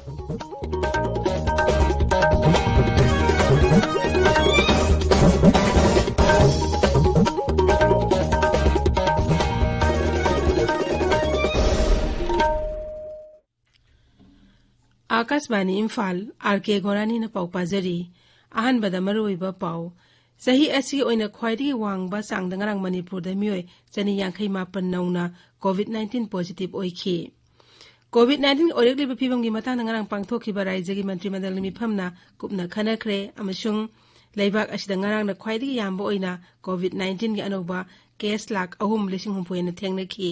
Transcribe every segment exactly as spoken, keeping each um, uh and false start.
ꯑꯥꯀꯥꯁꯕꯥꯅꯤ Imphal, R ꯀꯦ ꯒꯣꯔꯥꯅꯤꯅ ꯄꯥꯎ ꯄꯥꯖꯔꯤ꯫ ꯑꯍꯥꯟꯕꯗ ꯃꯔꯨꯑꯣꯏꯕ ꯄꯥꯎ꯫ ꯆꯍꯤ ꯑꯁꯤꯒꯤ ꯑꯣꯏꯅ ꯈ꯭ꯋꯥꯏꯗꯒꯤ ꯋꯥꯡꯕ ꯆꯥꯡꯗ ꯉꯔꯥꯡ ꯃꯅꯤꯄꯨꯔꯗ ꯃꯤꯑꯣꯏ ꯆꯅꯤ ꯌꯥꯡꯈꯩ ꯃꯥꯄꯟ ꯅꯧꯅ ꯀꯣꯚꯤꯗ ꯅꯥꯏꯟꯇꯤꯟ ꯄꯣꯖꯤꯇꯤꯚ ꯑꯣꯏꯈꯤ꯫ ꯀꯣꯚꯤꯗ ꯅꯥꯏꯟꯇꯤꯟꯒꯤ ꯑꯣꯏꯔꯛꯂꯤꯕ ꯐꯤꯕꯝꯒꯤ ꯃꯇꯥꯡꯗ ꯉꯔꯥꯡ ꯄꯥꯡꯊꯣꯛꯈꯤꯕ ꯔꯥꯖ꯭ꯌꯒꯤ ꯃꯟꯇ꯭ꯔꯤ ꯃꯟꯗꯜꯒꯤ ꯃꯤꯐꯝꯅ ꯀꯨꯞꯅ ꯈꯟꯅꯈ꯭ꯔꯦ ꯑꯃꯁꯨꯡ ꯂꯩꯕꯥꯛ ꯑꯁꯤꯗ ꯉꯔꯥꯡꯅ ꯈ꯭ꯋꯥꯏꯗꯒꯤ ꯌꯥꯝꯕ ꯑꯣꯏꯅ ꯀꯣꯚꯤꯗ ꯅꯥꯏꯟꯇꯤꯟꯒꯤ ꯑꯅꯧꯕ ꯀꯦꯁ ꯂꯥꯈ ꯑꯍꯨꯝ ꯂꯤꯁꯤꯡ ꯍꯨꯝꯐꯨ ꯍꯦꯟꯅ ꯊꯦꯡꯅꯈꯤ꯫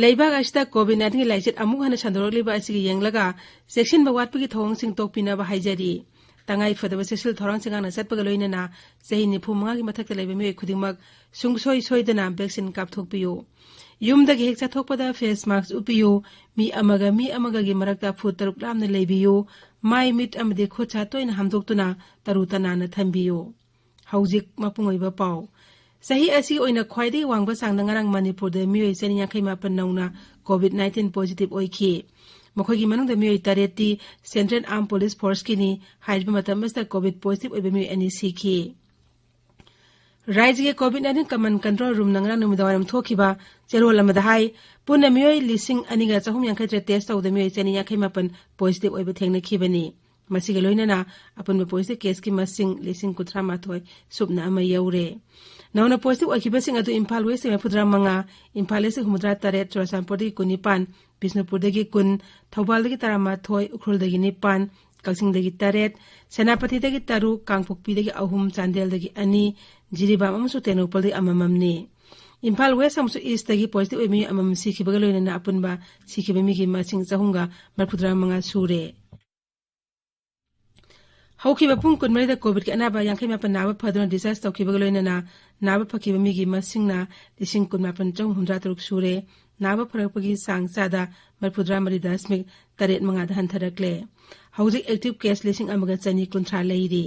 ꯂꯩꯕꯥꯛ ꯑꯁꯤꯗ ꯀꯣꯚꯤꯗ ꯅꯥꯏꯟꯇꯤꯟꯒꯤ ꯂꯥꯏꯆꯠ ꯑꯃꯨꯛ ꯍꯟꯅ ꯁꯟꯗꯣꯔꯛꯂꯤꯕ ꯑꯁꯤꯒꯤ ꯌꯦꯡꯂꯒ ꯆꯦꯛꯁꯤꯟꯕ ꯋꯥꯠꯄꯒꯤ ꯊꯧꯑꯣꯡꯁꯤꯡ ꯇꯣꯛꯄꯤꯅꯕ ꯍꯥꯏꯖꯔꯤ꯫ ꯇꯉꯥꯏ ꯐꯗꯕ ꯆꯦꯛꯁꯤꯜ ꯊꯧꯔꯥꯡꯁꯤꯡ ꯉꯥꯛꯅ ꯆꯠꯄꯒ ꯂꯣꯏꯅꯅ ꯆꯍꯤ ꯅꯤꯐꯨ ꯃꯉꯥꯒꯤ ꯃꯊꯛꯇ ꯂꯩꯕ ꯃꯤꯑꯣꯏ ꯈꯨꯗꯤꯡꯃꯛ ꯁꯨꯡꯁꯣꯏ ꯁꯣꯏꯗꯅ ꯚꯦꯛꯁꯤꯟ ꯀꯥꯞꯊꯣꯛꯄꯤꯌꯨ꯫ ꯌꯨꯝꯗꯒꯤ ꯍꯦꯛ ꯆꯠꯊꯣꯛꯄꯗ ꯐꯦꯁ ꯃꯥꯁꯛ ꯎꯞꯄꯤꯌꯨ꯫ ꯃꯤ ꯑꯃꯒ ꯃꯤ ꯑꯃꯒꯒꯤ ꯃꯔꯛꯇ ꯐꯨꯠ ꯇꯔꯨꯛ ꯂꯥꯞꯅ ꯂꯩꯕꯤꯌꯨ꯫ ꯃꯥꯏ, ꯃꯤꯠ ꯑꯃꯗꯤ ꯈꯨꯠ ꯁꯥ ꯇꯣꯏꯅ ꯍꯥꯝꯗꯣꯛꯇꯨꯅ ꯇꯔꯨ ꯇꯅꯥꯟꯅ ꯊꯝꯕꯤꯌꯨ꯫ ꯍꯧꯖꯤꯛ ꯃꯄꯨꯡ ꯑꯣꯏꯕ ꯄꯥꯎ꯫ ꯆꯍꯤ ꯑꯁꯤꯒꯤ ꯑꯣꯏꯅ ꯈ꯭ꯋꯥꯏꯗꯒꯤ ꯋꯥꯡꯕ ꯆꯥꯡꯗ ꯉꯔꯥꯡ ꯃꯅꯤꯄꯨꯔꯗ ꯃꯤꯑꯣꯏ ꯆꯅꯤ ꯌꯥꯡꯈꯩ ꯃꯥꯄꯟ ꯅꯧꯅ ꯀꯣꯚꯤꯗ ꯅꯥꯏꯟꯇꯤꯟ ꯄꯣꯖꯤꯇꯤꯚ ꯑꯣꯏꯈꯤ꯫ ꯃꯈꯣꯏꯒꯤ ꯃꯅꯨꯡꯗ ꯃꯤꯑꯣꯏ ꯇꯔꯦꯠꯇꯤ ꯁꯦꯟꯇ꯭ꯔꯦꯜ ꯑꯥꯔꯝ ꯄꯨꯂꯤꯁ ꯐꯣꯔꯁꯀꯤꯅꯤ꯫ ꯍꯥꯏꯔꯤꯕ ꯃꯇꯝ ꯑꯁꯤꯗ ꯀꯣꯚꯤꯗ ꯄꯣꯖꯤꯇꯤꯚ ꯑꯣꯏꯕ ꯃꯤꯑꯣꯏ ꯑꯅꯤ ꯁꯤꯈꯤ꯫ ꯔꯥꯖ꯭ꯌꯒꯤ ꯀꯣꯚꯤꯗ ꯅꯥꯏꯟꯇꯤꯟ ꯀꯃꯟ ꯀꯟꯇ꯭ꯔꯣꯜ ꯔꯨꯝꯅ ꯉꯔꯥꯡ ꯅꯨꯃꯤꯗꯥꯡꯋꯥꯏꯔꯝ ꯊꯣꯛꯈꯤꯕ ꯆꯦꯔꯣꯜ ꯑꯃꯗ ꯍꯥꯏ, ꯄꯨꯟꯅ ꯃꯤꯑꯣꯏ ꯂꯤꯁꯤꯡ ꯑꯅꯤꯒ ꯆꯍꯨꯝ ꯌꯥꯡꯈꯩ ꯇꯔꯦꯠ ꯇꯦꯁ ꯇꯧꯕꯗ ꯃꯤꯑꯣꯏ ꯆꯅꯤ ꯌꯥꯡꯈꯩ ꯃꯥꯄꯟ ꯄꯣꯖꯤꯇꯤꯚ ꯑꯣꯏꯕ ꯊꯦꯡꯅꯈꯤꯕꯅꯤ꯫ ꯃꯁꯤꯒ ꯂꯣꯏꯅꯅ ꯑꯄꯨꯟꯕ ꯄꯣꯖꯤꯇꯤꯚ ꯀꯦꯁꯀꯤ ꯃꯁꯤꯡ ꯂꯤꯁꯤꯡ ꯀꯨꯟꯊ꯭ꯔꯥ ꯃꯥꯊꯣꯏ ꯁꯨꯞꯅ ꯑꯃ ꯌꯧꯔꯦ꯫ ꯅꯧꯅ ꯄꯣꯖꯤꯇꯤꯚ ꯑꯣꯏꯈꯤꯕꯁꯤꯡ ꯑꯗꯨ ꯏꯝꯐꯥꯜ ꯋꯦꯁꯇꯒꯤ ꯃꯔꯤꯐꯨꯇꯔꯥ ꯃꯉꯥ, ꯏꯝꯐꯥꯜ ꯏꯁꯇꯒꯤ ꯍꯨꯝꯐꯨꯇꯔꯥ ꯇꯔꯦꯠ, ꯆꯨꯔꯆꯥꯟꯄꯨꯔꯗꯒꯤ ꯀꯨꯟꯅꯤꯄꯥꯟ, ꯕꯤꯁꯅꯨꯄꯨꯔꯗꯒꯤ ꯀꯨꯟ, ꯊꯧꯕꯥꯜꯗꯒꯤ ꯇꯔꯥꯃꯥꯊꯣꯏ, ꯎꯈ꯭ꯔꯨꯜꯗꯒꯤ ꯅꯤꯄꯥꯟ, ꯀꯛꯆꯤꯡꯗꯒꯤ ꯇꯔꯦꯠ, ꯁꯦꯅꯥꯄꯇꯤꯗꯒꯤ ꯇꯔꯨꯛ, ꯀꯥꯡꯄꯣꯛꯄꯤꯗꯒꯤ ꯑꯍꯨꯝ, ꯆꯥꯟꯗꯦꯜꯗꯒꯤ ꯑꯅꯤ, ꯖꯤꯔꯤꯕꯥꯝ ꯑꯃꯁꯨꯡ ꯇꯦꯡꯅꯧꯄꯜꯗꯒꯤ ꯑꯃꯃꯝꯅꯤ꯫ ꯏꯝꯐꯥꯜ ꯋꯦꯁ ꯑꯃꯁꯨꯡ ꯏꯁꯇꯒꯤ ꯄꯣꯖꯤꯇꯤꯚ ꯑꯣꯏꯕ ꯃꯤꯑꯣꯏ ꯑꯃꯃꯝ ꯁꯤꯈꯤꯕꯒ ꯂꯣꯏꯅꯅ ꯑꯄꯨꯟꯕ ꯁꯤꯈꯤꯕ ꯃꯤꯒꯤ ꯃꯁꯤꯡ ꯆꯍꯨꯝꯒ ꯃꯔꯤꯐꯨꯇꯔꯥ ꯃꯉꯥ ꯁꯨꯔꯦ꯫ ꯍꯧꯈꯤꯕ ꯄꯨꯡ ꯀꯨꯟꯃꯔꯤꯗ ꯀꯣꯚꯤꯗꯀꯤ ꯑꯅꯥꯕ ꯌꯥꯡꯈꯩ ꯃꯥꯄꯟ ꯅꯥꯕ ꯐꯗꯨꯅ ꯗꯤꯁꯆꯥꯔꯖ ꯇꯧꯈꯤꯕꯒ ꯂꯣꯏꯅꯅ ꯅꯥꯕ ꯐꯈꯤꯕ ꯃꯤꯒꯤ ꯃꯁꯤꯡꯅ ꯂꯤꯁꯤꯡ ꯀꯨꯟꯃꯥꯄꯟ ꯆꯍꯨꯝ ꯍꯨꯝꯗ꯭ꯔꯥ ꯇꯔꯨꯛ ꯁꯨꯔꯦ꯫ ꯅꯥꯕ ꯐꯔꯛꯄꯒꯤ ꯆꯥꯡ ꯆꯥꯗ ꯃꯔꯤꯐꯨꯇꯔꯥ ꯃꯔꯤ ꯗꯁꯃꯤꯛ ꯇꯔꯦꯠ ꯃꯉꯥꯗ ꯍꯟꯊꯔꯛꯂꯦ꯫ ꯍꯧꯖꯤꯛ active case ꯂꯤꯁꯤꯡ ꯑꯃꯒ ꯆꯅꯤ ꯀꯨꯟꯊ꯭ꯔꯥ ꯂꯩꯔꯤ꯫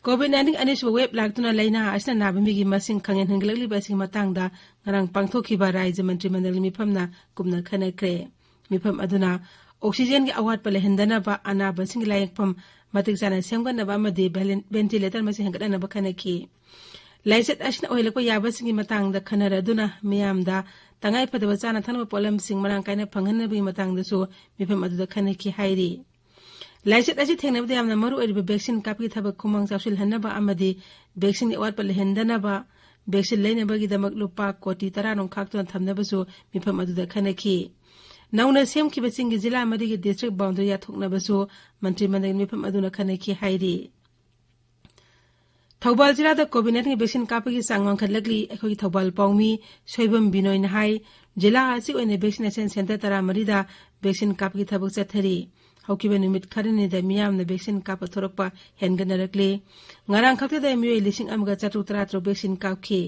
COVID nineteen ꯑꯅꯤꯁꯨꯕ wave ꯂꯥꯛꯇꯨꯅ ꯂꯩꯅꯥ ꯑꯁꯤꯅ ꯅꯥꯕ ꯃꯤꯒꯤ ꯃꯁꯤꯡ ꯈꯪꯍꯦꯟ ꯍꯦꯟꯒꯠꯂꯛꯂꯤꯕ ꯑꯁꯤꯒꯤ ꯃꯇꯥꯡꯗ ꯉꯔꯥꯡ ꯄꯥꯡꯊꯣꯛꯈꯤꯕ ꯔꯥꯖ꯭ꯌ ꯃꯟꯇ꯭ꯔꯤ ꯃꯟꯗꯜꯒꯤ ꯃꯤꯐꯝꯅ ꯀꯨꯞꯅ ꯈꯟꯅꯈ꯭ꯔꯦ꯫ ꯃꯤꯐꯝ ꯑꯗꯨꯅ oxygenꯒꯤ ꯑꯋꯥꯠꯄ ꯂꯩꯍꯟꯗꯅꯕ, ꯑꯅꯥꯕꯁꯤꯡꯒꯤ ꯂꯥꯌꯦꯡꯐꯝ ꯃꯇꯤꯛ ꯆꯥꯅ ꯁꯦꯝꯒꯠꯅꯕ ꯑꯃꯗꯤ velen-, ventilator ꯃꯁꯤꯡ ꯍꯦꯟꯒꯠꯅꯅꯕ ꯈꯟꯅꯈꯤ꯫ ꯂꯥꯏꯆꯠ ꯑꯁꯤꯅ ꯑꯣꯏꯍꯜꯂꯛꯄ ꯌꯥꯕꯁꯤꯡꯒꯤ ꯃꯇꯥꯡꯗ ꯈꯟꯅꯔꯗꯨꯅ ꯃꯤꯌꯥꯝꯗ ꯇꯉꯥꯏꯐꯗꯕ ꯆꯥꯅ ꯊꯛꯅꯕ ꯄꯣꯠꯂꯝꯁꯤꯡ ꯃꯔꯥꯡ ꯀꯥꯏꯅ ꯐꯪꯍꯟꯅꯕꯒꯤ ꯃꯇꯥꯡꯗꯁꯨ ꯃꯤꯐꯝ ꯑꯗꯨꯗ ꯈꯟꯅꯈꯤ ꯍꯥꯏꯔꯤ꯫ ꯂꯥꯏꯆꯠ ꯑꯁꯤ ꯊꯦꯡꯅꯕꯗ ꯌꯥꯝꯅ ꯃꯔꯨ ꯑꯣꯏꯔꯤꯕ vaccine ꯀꯥꯞꯄꯒꯤ ꯊꯕꯛ ꯈꯨꯃꯥꯡ ꯆꯥꯎꯁꯤꯜꯍꯟꯅꯕ ꯑꯃꯗꯤ vaccineꯒꯤ ꯑꯋꯥꯠꯄ ꯂꯩꯍꯟꯗꯅꯕ vaccine ꯂꯩꯅꯕꯒꯤꯗꯃꯛ ꯂꯨꯄꯥ ꯀꯣꯇꯤ ꯇꯔꯥ ꯔꯣꯝ ꯈꯥꯛꯇꯨꯅ ꯊꯝꯅꯕꯁꯨ ꯃꯤꯐꯝ ꯑꯗꯨꯗ ꯈꯟꯅꯈꯤ꯫ ꯅꯧꯅ ꯁꯦꯝꯈꯤꯕ ꯆꯤꯡꯒꯤ ꯖꯤꯂꯥ ꯃꯔꯤꯒꯤ district boundary ꯌꯥꯊꯣꯛꯅꯕꯁꯨ ꯃꯟꯇ꯭ꯔꯤ ꯃꯟꯗꯜꯒꯤ ꯃꯤꯐꯝ ꯑꯗꯨꯅ ꯈꯟꯅꯈꯤ ꯍꯥꯏꯔꯤ꯫ ꯊꯧꯕꯥꯜ ꯖꯤꯂꯥꯗ COVID nineteen vaccine ꯀꯥꯞꯄꯒꯤ ꯆꯥꯡ ꯋꯥꯡꯈꯠꯂꯛꯂꯤ꯫ ꯑꯩꯈꯣꯏꯒꯤ ꯊꯧꯕꯥꯜ ꯄꯥꯎꯃꯤ ꯁꯣꯏꯕꯝ ꯕꯤꯅꯣꯏꯅ ꯍꯥꯏ, ꯖꯤꯂꯥ ꯑꯁꯤ ꯑꯣꯏꯅ vaccination centre ꯇꯔꯥꯃꯔꯤꯗ vaccine ꯀꯥꯞꯄꯒꯤ ꯊꯕꯛ ꯆꯠꯊꯔꯤ꯫ ꯍꯧꯈꯤꯕ ꯅꯨꯃꯤꯠ ꯈꯔꯅꯤꯗ ꯃꯤꯌꯥꯝꯅ vaccine ꯀꯥꯞꯄ ꯊꯣꯔꯛꯄ ꯍꯦꯟꯒꯠꯅꯔꯛꯂꯤ꯫ ꯉꯔꯥꯡ ꯈꯛꯇꯗ ꯃꯤꯑꯣꯏ ꯂꯤꯁꯤꯡ ꯑꯃꯒ ꯆꯥꯇ꯭ꯔꯨꯛ ꯇꯔꯥꯇꯔꯨꯛ vaccine ꯀꯥꯞꯈꯤ꯫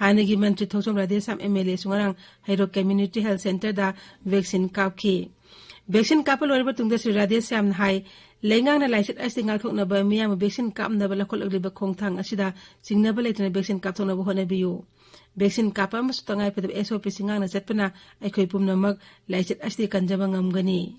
ꯍꯥꯟꯅꯒꯤ ꯃꯟꯇ꯭ꯔꯤ ꯊꯣꯡꯆꯣꯝ ꯔꯥꯙꯦꯁ꯭ꯌꯥꯝ MLAꯁꯨ ꯉꯔꯥꯡ ꯍꯩꯔꯣꯛ Community Health Centreꯗ vaccine ꯀꯥꯞꯈꯤ꯫ Vaccine ꯀꯥꯞꯄ ꯂꯣꯏꯔꯕ ꯃꯇꯨꯡꯗ ꯁ꯭ꯔꯤ ꯔꯥꯙꯦꯁ꯭ꯌꯥꯝꯅ ꯍꯥꯏ, ꯂꯩꯉꯥꯛꯅ ꯂꯥꯏꯆꯠ ꯑꯁꯤꯗꯒꯤ ꯉꯥꯛꯊꯣꯛꯅꯕ ꯃꯤꯌꯥꯝꯕꯨ vaccine ꯀꯥꯞꯅꯕ ꯂꯧꯈꯠꯂꯛꯂꯤꯕ ꯈꯣꯡꯊꯥꯡ ꯑꯁꯤꯗ ꯆꯤꯡꯅꯕ ꯂꯩꯇꯅ vaccine ꯀꯥꯞꯊꯣꯛꯅꯕ ꯍꯣꯠꯅꯕꯤꯌꯨ꯫ Vaccine ꯀꯥꯞꯄ ꯑꯃꯁꯨꯡ ꯇꯉꯥꯏꯐꯗꯕ SOPꯁꯤꯡ ꯉꯥꯛꯅ ꯆꯠꯄꯅ ꯑꯩꯈꯣꯏ ꯄꯨꯝꯅꯃꯛ ꯂꯥꯏꯆꯠ ꯑꯁꯤꯗꯒꯤ ꯀꯟꯖꯕ ꯉꯝꯒꯅꯤ꯫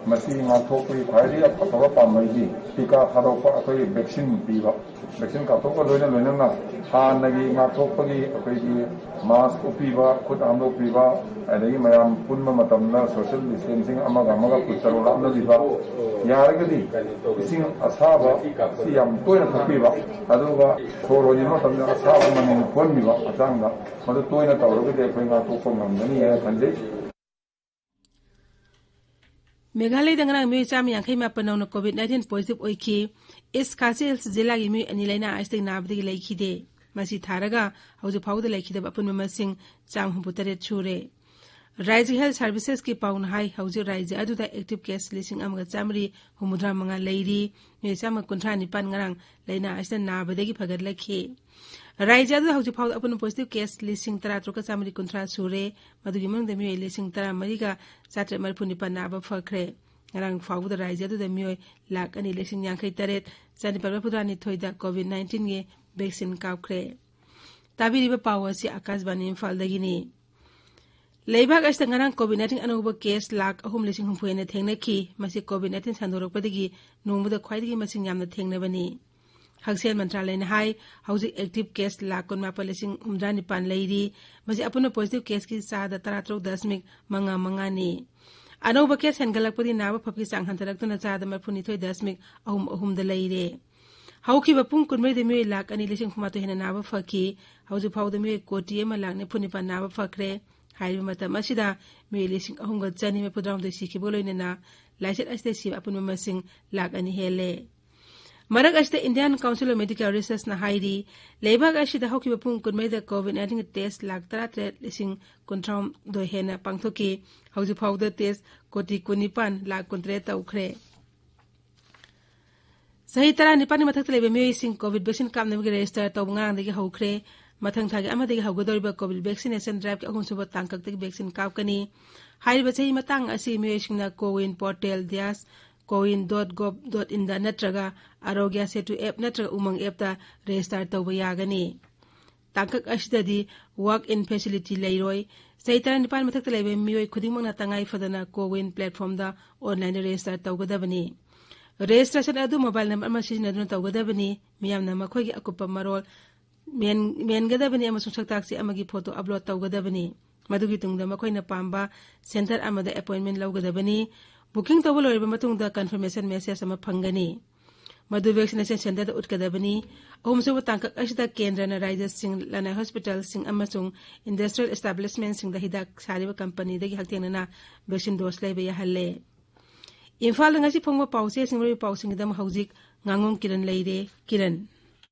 ꯃꯁꯤ ꯉꯥꯛꯊꯣꯛꯄꯒꯤ ꯈ꯭ꯋꯥꯏꯗꯒꯤ ꯑꯐꯕ ꯄꯥꯝꯕꯩꯗꯤ ꯇꯤꯀꯥ ꯊꯥꯗꯣꯛꯄ, ꯑꯩꯈꯣꯏꯒꯤ vaccine ꯄꯤꯕ, vaccine ꯀꯥꯞꯊꯣꯛꯄ ꯂꯣꯏꯅ ꯂꯣꯏꯅꯅ ꯍꯥꯟꯅꯒꯤ ꯉꯥꯛꯊꯣꯛꯄꯒꯤ ꯑꯩꯈꯣꯏꯒꯤ mask ꯎꯞꯄꯤꯕ, ꯈꯨꯠ ꯍꯥꯝꯗꯣꯛꯄꯤꯕ, ꯑꯗꯒꯤ ꯃꯌꯥꯝ ꯄꯨꯟꯕ ꯃꯇꯝꯗ social distancing ꯑꯃꯒ ꯑꯃꯒ ꯐꯨꯠ ꯇꯔꯨꯛ ꯂꯥꯞꯅꯕꯤꯕ, ꯌꯥꯔꯒꯗꯤ ꯏꯁꯤꯡ ꯑꯁꯥꯕ ꯁꯤ ꯌꯥꯝ ꯇꯣꯏꯅ ꯊꯛꯄꯤꯕ, ꯑꯗꯨꯒ ꯁꯣꯔ ꯍꯣꯟꯕ ꯃꯇꯝꯗ ꯑꯁꯥꯕ ꯃꯅꯤꯟ ꯐꯨꯍꯟꯕꯤꯕ ꯍꯛꯆꯥꯡꯗ, ꯃꯗꯨ ꯇꯣꯏꯅ ꯇꯧꯔꯒꯗꯤ ꯑꯩꯈꯣꯏ ꯉꯥꯛꯊꯣꯛꯄ ꯉꯝꯒꯅꯤ ꯍꯥꯏꯅ ꯈꯟꯖꯩ꯫ ꯃꯦꯘꯥꯂꯌꯗ ꯉꯔꯥꯡ ꯃꯤꯑꯣꯏ ꯆꯥꯝꯃ ꯌꯥꯡꯈꯩ ꯃꯥꯄꯟ ꯅꯧꯅ COVID nineteen positive ꯑꯣꯏꯈꯤ꯫ East Khasi Hills ꯖꯤꯂꯥꯒꯤ ꯃꯤꯑꯣꯏ ꯑꯅꯤ ꯂꯩꯅꯥ ꯑꯁꯤꯗꯒꯤ ꯅꯥꯕꯗꯒꯤ ꯂꯩꯈꯤꯗꯦ꯫ ꯃꯁꯤ ꯊꯥꯔꯒ ꯍꯧꯖꯤꯛ ꯐꯥꯎꯕꯗ ꯂꯩꯈꯤꯗꯕ ꯑꯄꯨꯟꯕ ꯃꯁꯤꯡ ꯆꯥꯝꯃ ꯍꯨꯝꯐꯨ ꯇꯔꯦꯠ ꯁꯨꯔꯦ꯫ ꯔꯥꯖ꯭ꯌ Health Servicesꯀꯤ ꯄꯥꯎꯅ ꯍꯥꯏ, ꯍꯧꯖꯤꯛ ꯔꯥꯖ꯭ꯌ ꯑꯗꯨꯗ active case ꯂꯤꯁꯤꯡ ꯑꯃꯒ ꯆꯥꯃꯔꯤ ꯍꯨꯝꯐꯨꯇꯔꯥ ꯃꯉꯥ ꯂꯩꯔꯤ꯫ ꯃꯤꯑꯣꯏ ꯆꯥꯝꯃ ꯀꯨꯟꯊ꯭ꯔꯥ ꯅꯤꯄꯥꯟ ꯉꯔꯥꯡ ꯂꯩꯅꯥ ꯑꯁꯤꯅ ꯅꯥꯕꯗꯒꯤ ꯐꯒꯠꯂꯛꯈꯤ꯫ ꯔꯥꯖ꯭ꯌ ꯑꯗꯨꯗ ꯍꯧꯖꯤꯛ ꯐꯥꯎꯕꯗ ꯑꯄꯨꯟꯕ positive case ꯂꯤꯁꯤꯡ ꯇꯔꯥ ꯇꯔꯨꯛꯀ ꯆꯥꯃꯔꯤ ꯀꯨꯟꯊ꯭ꯔꯥ ꯁꯨꯔꯦ꯫ ꯃꯗꯨꯒꯤ ꯃꯅꯨꯡꯗ ꯃꯤꯑꯣꯏ ꯂꯤꯁꯤꯡ ꯇꯔꯥ ꯃꯔꯤꯒ ꯆꯥꯇ꯭ꯔꯦꯠ ꯃꯔꯤꯐꯨ ꯅꯤꯄꯥꯟ ꯅꯥꯕ ꯐꯈ꯭ꯔꯦ꯫ ꯉꯔꯥꯡ ꯐꯥꯎꯕꯗ ꯔꯥꯖ꯭ꯌ ꯑꯗꯨꯗ ꯃꯤꯑꯣꯏ ꯂꯥꯈ ꯑꯅꯤ ꯂꯤꯁꯤꯡ ꯌꯥꯡꯈꯩ ꯇꯔꯦꯠ ꯆꯥꯅꯤꯄꯥꯜ ꯃꯔꯤꯐꯨꯇꯔꯥꯅꯤꯊꯣꯏꯗ COVID nineteenꯒꯤ vaccine ꯀꯥꯞꯈ꯭ꯔꯦ꯫ ꯇꯥꯕꯤꯔꯤꯕ ꯄꯥꯎ ꯑꯁꯤ ꯑꯀꯥꯁꯕꯥꯅꯤ ꯏꯝꯐꯥꯜꯗꯒꯤꯅꯤ꯫ ꯂꯩꯕꯥꯛ ꯑꯁꯤꯗ ꯉꯔꯥꯡ COVID nineteen ꯑꯅꯧꯕ case ꯂꯥꯈ ꯑꯍꯨꯝ ꯂꯤꯁꯤꯡ ꯍꯨꯝꯐꯨ ꯍꯦꯟꯅ ꯊꯦꯡꯅꯈꯤ꯫ ꯃꯁꯤ COVID nineteen ꯁꯟꯗꯣꯔꯛꯄꯗꯒꯤ ꯅꯣꯡꯃꯗ ꯈ꯭ꯋꯥꯏꯗꯒꯤ ꯃꯁꯤꯡ ꯌꯥꯝꯅ ꯊꯦꯡꯅꯕꯅꯤ꯫ ꯍꯛꯁꯦꯜ ꯃꯟꯇ꯭ꯔꯥꯂꯌꯅ ꯍꯥꯏ, ꯍꯧꯖꯤꯛ active case ꯂꯥꯈ ꯀꯨꯟꯃꯥꯄꯜ ꯂꯤꯁꯤꯡ ꯍꯨꯝꯗ꯭ꯔꯥ ꯅꯤꯄꯥꯟ ꯂꯩꯔꯤ꯫ ꯃꯁꯤ ꯑꯄꯨꯟꯕ positive caseꯀꯤ ꯆꯥꯗ ꯇꯔꯥꯇꯔꯨꯛ ꯗꯁꯃꯤꯛ ꯃꯉꯥ ꯃꯉꯥꯅꯤ꯫ ꯑꯅꯧꯕ case ꯍꯦꯟꯒꯠꯂꯛꯄꯗꯤ ꯅꯥꯕ ꯐꯕꯒꯤ ꯆꯥꯡ ꯍꯟꯊꯔꯛꯇꯨꯅ ꯆꯥꯗ ꯃꯔꯤꯐꯨꯅꯤꯊꯣꯏ ꯗꯁꯃꯤꯛ ꯑꯍꯨꯝ ꯑꯍꯨꯝꯗ ꯂꯩꯔꯦ꯫ ꯍꯧꯈꯤꯕ ꯄꯨꯡ ꯀꯨꯟꯃꯔꯤꯗ ꯃꯤꯑꯣꯏ ꯂꯥꯈ ꯑꯅꯤ ꯂꯤꯁꯤꯡ ꯍꯨꯝꯐꯨꯃꯥꯊꯣꯏ ꯍꯦꯟꯅ ꯅꯥꯕ ꯐꯈꯤ꯫ ꯍꯧꯖꯤꯛ ꯐꯥꯎꯕꯗ ꯃꯤꯑꯣꯏ ꯀꯣꯇꯤ ꯑꯃ ꯂꯥꯈ ꯅꯤꯐꯨ ꯅꯤꯄꯥꯟ ꯅꯥꯕ ꯐꯈ꯭ꯔꯦ꯫ ꯍꯥꯏꯔꯤꯕ ꯃꯇꯝ ꯑꯁꯤꯗ ꯃꯤꯑꯣꯏ ꯂꯤꯁꯤꯡ ꯑꯍꯨꯝꯒ ꯆꯅꯤ ꯃꯔꯤꯐꯨꯇꯔꯥꯍꯨꯝꯗꯣꯏ ꯁꯤꯈꯤꯕꯒ ꯂꯣꯏꯅꯅ ꯂꯥꯏꯆꯠ ꯑꯁꯤꯗ ꯁꯤꯕ ꯑꯄꯨꯟꯕ ꯃꯁꯤꯡ ꯂꯥꯈ ꯑꯅꯤ ꯍꯦꯜꯂꯦ꯫ ꯃꯔꯛ ꯑꯁꯤꯗ Indian Council of Medical Researchꯅ ꯍꯥꯏꯔꯤ, ꯂꯩꯕꯥꯛ ꯑꯁꯤꯗ ꯍꯧꯈꯤꯕ ꯄꯨꯡ ꯀꯨꯟꯃꯔꯤꯗ COVID nineteenꯒꯤ test ꯂꯥꯈ ꯇꯔꯥꯇꯔꯦꯠ ꯂꯤꯁꯤꯡ ꯀꯨꯟꯊ꯭ꯔꯥꯍꯨꯝꯗꯣꯏ ꯍꯦꯟꯅ ꯄꯥꯡꯊꯣꯛꯈꯤ꯫ ꯍꯧꯖꯤꯛ ꯐꯥꯎꯕꯗ test ꯀꯣꯇꯤ ꯀꯨꯟꯅꯤꯄꯥꯟ ꯂꯥꯈ ꯀꯨꯟꯇꯔꯦꯠ ꯇꯧꯈ꯭ꯔꯦ꯫ ꯆꯍꯤ ꯇꯔꯥꯅꯤꯄꯥꯟꯒꯤ ꯃꯊꯛꯇ ꯂꯩꯕ ꯃꯤꯑꯣꯏꯁꯤꯡ COVID vaccine ꯀꯥꯞꯅꯕꯒꯤ register ꯇꯧꯕ ꯉꯔꯥꯡꯗꯒꯤ ꯍꯧꯈ꯭ꯔꯦ꯫ ꯃꯊꯪ ꯊꯥꯒꯤ ꯑꯃꯗꯒꯤ ꯍꯧꯒꯗꯧꯔꯤꯕ COVID vaccination driveꯀꯤ ꯑꯍꯨꯝꯁꯨꯕ ꯇꯥꯡꯀꯛꯇꯒꯤ vaccine ꯀꯥꯞꯀꯅꯤ꯫ ꯍꯥꯏꯔꯤꯕ ꯆꯍꯤ ꯃꯇꯥꯡ ꯑꯁꯤ ꯃꯤꯑꯣꯏꯁꯤꯡꯅ CoWIN portal, dias, cowin dot gov dot inꯗ ꯅꯠꯇ꯭ꯔꯒ Aarogya Setu app ꯅꯠꯇ꯭ꯔꯒ Umang appꯇ register ꯇꯧꯕ ꯌꯥꯒꯅꯤ꯫ ꯇꯥꯡꯀꯛ ꯑꯁꯤꯗꯗꯤ walk-in facility ꯂꯩꯔꯣꯏ꯫ ꯆꯍꯤ ꯇꯔꯥꯅꯤꯄꯥꯟ ꯃꯊꯛꯇ ꯂꯩꯕ ꯃꯤꯑꯣꯏ ꯈꯨꯗꯤꯡꯃꯛꯅ ꯇꯉꯥꯏ ꯐꯗꯅ CoWIN platformꯗ online register ꯇꯧꯒꯗꯕꯅꯤ꯫ Registration ꯑꯗꯨ mobile number ꯑꯃ ꯁꯤꯖꯤꯟꯅꯗꯨꯅ ꯇꯧꯒꯗꯕꯅꯤ꯫ ꯃꯤꯌꯥꯝꯅ ꯃꯈꯣꯏꯒꯤ ꯑꯀꯨꯞꯄ ꯃꯔꯣꯜ ꯃꯦꯟ-, ꯃꯦꯟꯒꯗꯕꯅꯤ ꯑꯃꯁꯨꯡ ꯁꯛꯇꯥꯛꯆꯦ ꯑꯃꯒꯤ photo upload ꯇꯧꯒꯗꯕꯅꯤ꯫ ꯃꯗꯨꯒꯤ ꯇꯨꯡꯗ ꯃꯈꯣꯏꯅ ꯄꯥꯝꯕ center ꯑꯃꯗ appointment ꯂꯧꯒꯗꯕꯅꯤ꯫ Booking ꯇꯧꯕ ꯂꯣꯏꯔꯕ ꯃꯇꯨꯡꯗ confirmation message ꯑꯃ ꯐꯪꯒꯅꯤ꯫ ꯃꯗꯨ vaccination centreꯗ ꯎꯠꯀꯗꯕꯅꯤ꯫ ꯑꯍꯨꯝꯁꯨꯕ ꯇꯥꯡꯀꯛ ꯑꯁꯤꯗ ꯀꯦꯟꯗ꯭ꯔꯅ ꯔꯥꯖ꯭ꯌꯁꯤꯡ, ꯂꯅꯥꯏ hospitalꯁꯤꯡ ꯑꯃꯁꯨꯡ industrial establishmentꯁꯤꯡꯗ ꯍꯤꯗꯥꯛ ꯁꯥꯔꯤꯕ companyꯗꯒꯤ ꯍꯛꯊꯦꯡꯅꯅ vaccine dose ꯂꯩꯕ ꯌꯥꯍꯜꯂꯦ꯫ ꯏꯝꯐꯥꯜꯗ ꯉꯁꯤ ꯐꯣꯡꯕ ꯄꯥꯎꯆꯦꯁꯤꯡ, ꯃꯔꯨꯑꯣꯏꯕ ꯄꯥꯎꯁꯤꯡꯒꯤꯗꯃꯛ ꯍꯧꯖꯤꯛ ꯉꯥꯉꯣꯝ ꯀꯤꯔꯟ ꯂꯩꯔꯦ꯫ ꯀꯤꯔꯟ꯫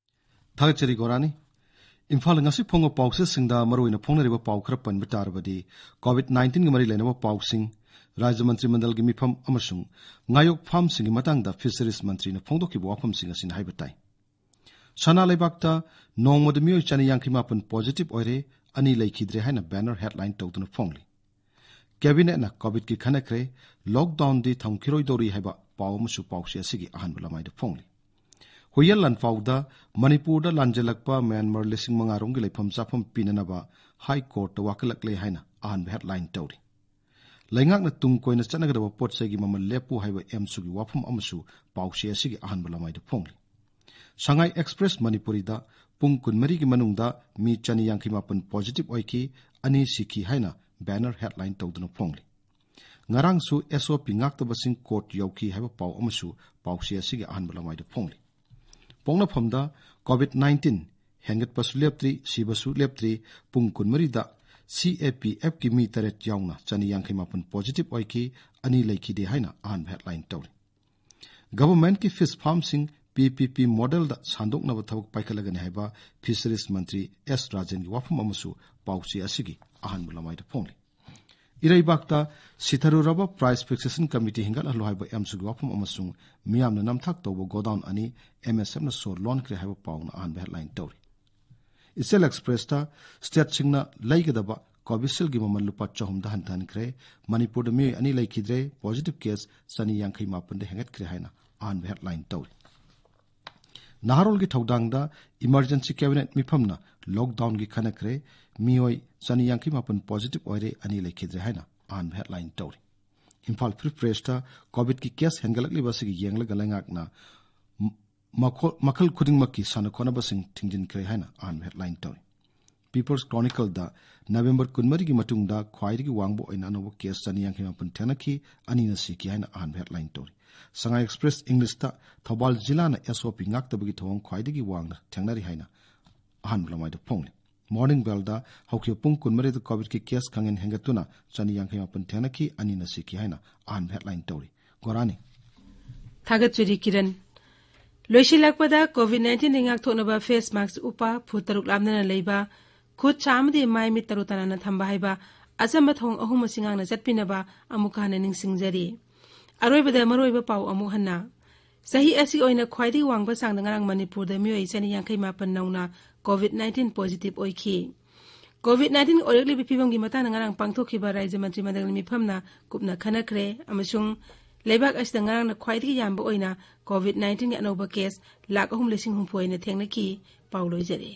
ꯊꯥꯒꯠꯆꯔꯤ ꯒꯣꯔꯥꯅꯤ꯫ ꯏꯝꯐꯥꯜꯗ ꯉꯁꯤ ꯐꯣꯡꯕ ꯄꯥꯎꯆꯦꯁꯤꯡꯗ ꯃꯔꯨꯑꯣꯏꯅ ꯐꯣꯡꯅꯔꯤꯕ ꯄꯥꯎ ꯈꯔ ꯄꯟꯕ ꯇꯥꯔꯕꯗꯤ, COVID nineteenꯒ ꯃꯔꯤ ꯂꯩꯅꯕ ꯄꯥꯎꯁꯤꯡ, ꯔꯥꯖ꯭ꯌ ꯃꯟꯇ꯭ꯔꯤ ꯃꯟꯗꯜꯒꯤ ꯃꯤꯐꯝ ꯑꯃꯁꯨꯡ ꯉꯥꯌꯣꯛ farmꯁꯤꯡꯒꯤ ꯃꯇꯥꯡꯗ Fisheries ꯃꯟꯇ꯭ꯔꯤꯅ ꯐꯣꯡꯗꯣꯛꯈꯤꯕ ꯋꯥꯐꯝꯁꯤꯡ ꯑꯁꯤꯅ ꯍꯥꯏꯕ ꯇꯥꯏ꯫ ꯁꯅꯥ ꯂꯩꯕꯥꯛꯇ ꯅꯣꯡꯃꯗ ꯃꯤꯑꯣꯏ ꯆꯅꯤ ꯌꯥꯡꯈꯩ ꯃꯥꯄꯟ positive ꯑꯣꯏꯔꯦ, ꯑꯅꯤ ꯂꯩꯈꯤꯗ꯭ꯔꯦ ꯍꯥꯏꯅ banner headline ꯇꯧꯗꯨꯅ ꯐꯣꯡꯂꯤ꯫ Cabinet ꯅ COVID ꯀꯤ ꯈꯟꯅꯈ꯭ꯔꯦ, lockdown ꯗꯤ ꯊꯝꯈꯤꯔꯣꯏꯗꯧꯔꯤ ꯍꯥꯏꯕ ꯄꯥꯎ ꯑꯃꯁꯨ ꯄꯥꯎꯆꯦ ꯑꯁꯤꯒꯤ ꯑꯍꯥꯟꯕ ꯂꯃꯥꯏꯗ ꯐꯣꯡꯂꯤ꯫ ꯍꯨꯏꯌꯦꯟ ꯂꯥꯟꯐꯥꯎꯗ ꯃꯅꯤꯄꯨꯔꯗ ꯂꯥꯟꯖꯦꯜꯂꯛꯄ ꯃ꯭ꯌꯥꯟꯃꯥꯔ ꯂꯤꯁꯤꯡ ꯃꯉꯥ ꯔꯣꯝꯒꯤ ꯂꯩꯐꯝ ꯆꯥꯐꯝ ꯄꯤꯅꯅꯕ High Court ꯇ ꯋꯥꯀꯠꯂꯛꯂꯦ ꯍꯥꯏꯅ ꯑꯍꯥꯟꯕ headline ꯇꯧꯔꯤ꯫ ꯂꯩꯉꯥꯛꯅ ꯇꯨꯡ ꯀꯣꯏꯅ ꯆꯠꯅꯒꯗꯕ ꯄꯣꯠ ꯆꯩꯒꯤ ꯃꯃꯜ ꯂꯦꯞꯄꯨ ꯍꯥꯏꯕ ꯑꯦꯝꯁꯨꯒꯤ ꯋꯥꯐꯝ ꯑꯃꯁꯨ ꯄꯥꯎꯆꯦ ꯑꯁꯤꯒꯤ ꯑꯍꯥꯟꯕ ꯂꯃꯥꯏꯗ ꯐꯣꯡꯂꯤ꯫ ꯁꯉꯥꯏ ꯑꯦꯛꯁꯄ꯭ꯔꯦꯁ ꯃꯅꯤꯄꯨꯔꯤꯗ ꯄꯨꯡ ꯀꯨꯟꯃꯔꯤꯒꯤ ꯃꯅꯨꯡꯗ ꯃꯤ ꯆꯅꯤ ꯌꯥꯡꯈꯩ ꯃꯥꯄꯟ positive ꯑꯣꯏꯈꯤ, ꯑꯅꯤ ꯁꯤꯈꯤ ꯍꯥꯏꯅ banner headline ꯇꯧꯗꯨꯅ ꯐꯣꯡꯂꯤ꯫ ꯉꯔꯥꯡꯁꯨ SOP ꯉꯥꯛꯇꯕꯁꯤꯡ court ꯌꯧꯈꯤ ꯍꯥꯏꯕ ꯄꯥꯎ ꯑꯃꯁꯨ ꯄꯥꯎꯆꯦ ꯑꯁꯤꯒꯤ ꯑꯍꯥꯟꯕ ꯂꯃꯥꯏꯗ ꯐꯣꯡꯂꯤ꯫ ꯄꯣꯛꯅꯐꯝꯗ COVID nineteen ꯍꯦꯟꯒꯠꯄꯁꯨ ꯂꯦꯞꯇ꯭ꯔꯤ, ꯁꯤꯕꯁꯨ ꯂꯦꯞꯇ꯭ꯔꯤ, ꯄꯨꯡ ꯀꯨꯟꯃꯔꯤꯗ CAPF ꯀꯤ ꯃꯤ ꯇꯔꯦꯠ ꯌꯥꯎꯅ ꯆꯅꯤ ꯌꯥꯡꯈꯩ ꯃꯥꯄꯟ positive ꯑꯣꯏꯈꯤ, ꯑꯅꯤ ꯂꯩꯈꯤꯗꯦ ꯍꯥꯏꯅ ꯑꯍꯥꯟꯕ headline ꯇꯧꯔꯤ꯫ Government ꯀꯤ fish farm ꯁꯤꯡ PPP model ꯗ ꯁꯥꯟꯗꯣꯛꯅꯕ ꯊꯕꯛ ꯄꯥꯏꯈꯠꯂꯒꯅꯤ ꯍꯥꯏꯕ Fisheries ꯃꯟꯇ꯭ꯔꯤ ꯑꯦꯁ ꯔꯥꯖꯦꯟꯒꯤ ꯋꯥꯐꯝ ꯑꯃꯁꯨ ꯄꯥꯎꯆꯦ ꯑꯁꯤꯒꯤ ꯑꯍꯥꯟꯕ ꯂꯃꯥꯏꯗ ꯐꯣꯡꯂꯤ꯫ ꯏꯔꯩꯕꯥꯛꯇ ꯁꯤꯊꯔꯨꯔꯕ price fixation committee ꯍꯦꯟꯒꯠꯍꯜꯂꯨ ꯍꯥꯏꯕ ꯑꯦꯝꯁꯨꯒꯤ ꯋꯥꯐꯝ ꯑꯃꯁꯨꯡ ꯃꯤꯌꯥꯝꯅ ꯅꯝꯊꯥꯛ ꯇꯧꯕ godown ꯑꯅꯤ MSF ꯅ ꯁꯣ ꯂꯣꯟꯈ꯭ꯔꯦ ꯍꯥꯏꯕ ꯄꯥꯎꯅ ꯑꯍꯥꯟꯕ headline ꯇꯧꯔꯤ꯫ ꯏꯆꯦꯜ ꯑꯦꯛꯁꯄ꯭ꯔꯦꯁꯇ state ꯁꯤꯡꯅ ꯂꯩꯒꯗꯕ Covishield ꯒꯤ ꯃꯃꯜ ꯂꯨꯄꯥ ꯆꯍꯨꯝꯗ ꯍꯟꯊꯍꯟꯈ꯭ꯔꯦ꯫ ꯃꯅꯤꯄꯨꯔꯗ ꯃꯤꯑꯣꯏ ꯑꯅꯤ ꯂꯩꯈꯤꯗ꯭ꯔꯦ꯫ Positive case ꯆꯅꯤ ꯌꯥꯡꯈꯩ ꯃꯥꯄꯟꯗ ꯍꯦꯟꯒꯠꯈ꯭ꯔꯦ ꯍꯥꯏꯅ ꯑꯍꯥꯟꯕ headline ꯇꯧꯔꯤ꯫ ꯅꯍꯥꯔꯣꯜꯒꯤ ꯊꯧꯗꯥꯡꯗ emergency cabinet ꯃꯤꯐꯝꯅ lockdown ꯒꯤ ꯈꯟꯅꯈ꯭ꯔꯦ꯫ ꯃꯤꯑꯣꯏ ꯆꯅꯤ ꯌꯥꯡꯈꯩ ꯃꯥꯄꯟ positive ꯑꯣꯏꯔꯦ, ꯑꯅꯤ ꯂꯩꯈꯤꯗ꯭ꯔꯦ ꯍꯥꯏꯅ ꯑꯍꯥꯟꯕ headline ꯇꯧꯔꯤ꯫ ꯏꯝꯐꯥꯜ Free Press ꯇ COVID ꯀꯤ case ꯍꯦꯟꯒꯠꯂꯛꯂꯤꯕ ꯑꯁꯤꯒꯤ ꯌꯦꯡꯂꯒ ꯂꯩꯉꯥꯛꯅ ꯃꯈꯣ-, ꯃꯈꯜ ꯈꯨꯗꯤꯡꯃꯛꯀꯤ ꯁꯥꯟꯅ ꯈꯣꯠꯅꯕꯁꯤꯡ ꯊꯤꯡꯖꯤꯟꯈ꯭ꯔꯦ ꯍꯥꯏꯅ ꯑꯍꯥꯟꯕ headline ꯇꯧꯔꯤ꯫ People's Chronicle ꯗ ꯅꯕꯦꯝꯕꯔ ꯀꯨꯟꯃꯔꯤꯒꯤ ꯃꯇꯨꯡꯗ ꯈ꯭ꯋꯥꯏꯗꯒꯤ ꯋꯥꯡꯕ ꯑꯣꯏꯅ ꯑꯅꯧꯕ case ꯆꯅꯤ ꯌꯥꯡꯈꯩ ꯃꯥꯄꯟ ꯊꯦꯡꯅꯈꯤ, ꯑꯅꯤꯅ ꯁꯤꯈꯤ ꯍꯥꯏꯅ ꯑꯍꯥꯟꯕ headline ꯇꯧꯔꯤ꯫ ꯁꯉꯥꯏ Express English ꯇ ꯊꯧꯕꯥꯜ ꯖꯤꯂꯥꯅ SOP ꯉꯥꯛꯇꯕꯒꯤ ꯊꯧꯑꯣꯡ ꯈ꯭ꯋꯥꯏꯗꯒꯤ ꯋꯥꯡꯅ ꯊꯦꯡꯅꯔꯤ ꯍꯥꯏꯅ ꯑꯍꯥꯟꯕ ꯂꯃꯥꯏꯗ ꯐꯣꯡꯂꯤ꯫ Morning Bell ꯗ ꯍꯧꯈꯤꯕ ꯄꯨꯡ ꯀꯨꯟꯃꯔꯤꯗ COVID ꯀꯤ case ꯈꯪꯍꯦꯟ ꯍꯦꯟꯒꯠꯇꯨꯅ ꯆꯅꯤ ꯌꯥꯡꯈꯩ ꯃꯥꯄꯟ ꯊꯦꯡꯅꯈꯤ, ꯑꯅꯤꯅ ꯁꯤꯈꯤ ꯍꯥꯏꯅ ꯑꯍꯥꯟꯕ headline ꯇꯧꯔꯤ꯫ ꯒꯣꯔꯥꯅꯤ꯫ ꯊꯥꯒꯠꯆꯔꯤ ꯀꯤꯔꯟ꯫ ꯂꯣꯏꯁꯤꯜꯂꯛꯄꯗ COVID nineteen ꯗꯒꯤ ꯉꯥꯛꯊꯣꯛꯅꯕ face mask ꯎꯞꯄ, ꯐꯨꯠ ꯇꯔꯨꯛ ꯂꯥꯞꯅꯅ ꯂꯩꯕ, ꯈꯨꯠ ꯁꯥ ꯑꯃꯗꯤ ꯃꯥꯏ ꯃꯤꯠ ꯇꯔꯨ ꯇꯅꯥꯟꯅ ꯊꯝꯕ ꯍꯥꯏꯕ ꯑꯆꯝꯕ ꯊꯧꯑꯣꯡ ꯑꯍꯨꯝ ꯑꯁꯤ ꯉꯥꯛꯅ ꯆꯠꯄꯤꯅꯕ ꯑꯃꯨꯛꯀ ꯍꯟꯅ ꯅꯤꯡꯁꯤꯡꯖꯔꯤ꯫ ꯑꯔꯣꯏꯕꯗ ꯃꯔꯨꯑꯣꯏꯕ ꯄꯥꯎ ꯑꯃꯨꯛ ꯍꯟꯅ꯫ ꯆꯍꯤ ꯑꯁꯤꯒꯤ ꯑꯣꯏꯅ ꯈ꯭ꯋꯥꯏꯗꯒꯤ ꯋꯥꯡꯕ ꯆꯥꯡꯗ ꯉꯔꯥꯡ ꯃꯅꯤꯄꯨꯔꯗ ꯃꯤꯑꯣꯏ ꯆꯅꯤ ꯌꯥꯡꯈꯩ ꯃꯥꯄꯟ ꯅꯧꯅ COVID nineteen positive ꯑꯣꯏꯈꯤ꯫ COVID nineteen ꯑꯣꯏꯔꯛꯂꯤꯕ ꯐꯤꯕꯝꯒꯤ ꯃꯇꯥꯡꯗ ꯉꯔꯥꯡ ꯄꯥꯡꯊꯣꯛꯈꯤꯕ ꯔꯥꯖ꯭ꯌ ꯃꯟꯇ꯭ꯔꯤ ꯃꯟꯗꯜꯒꯤ ꯃꯤꯐꯝꯅ ꯀꯨꯞꯅ ꯈꯟꯅꯈ꯭ꯔꯦ ꯑꯃꯁꯨꯡ ꯂꯩꯕꯥꯛ ꯑꯁꯤꯗ ꯉꯔꯥꯡꯅ ꯈ꯭ꯋꯥꯏꯗꯒꯤ ꯌꯥꯝꯕ ꯑꯣꯏꯅ COVID nineteenꯒꯤ ꯑꯅꯧꯕ case ꯂꯥꯈ ꯑꯍꯨꯝ ꯂꯤꯁꯤꯡ ꯍꯨꯝꯐꯨ ꯑꯣꯏꯅ ꯊꯦꯡꯅꯈꯤ꯫ ꯄꯥꯎ ꯂꯣꯏꯖꯔꯦ꯫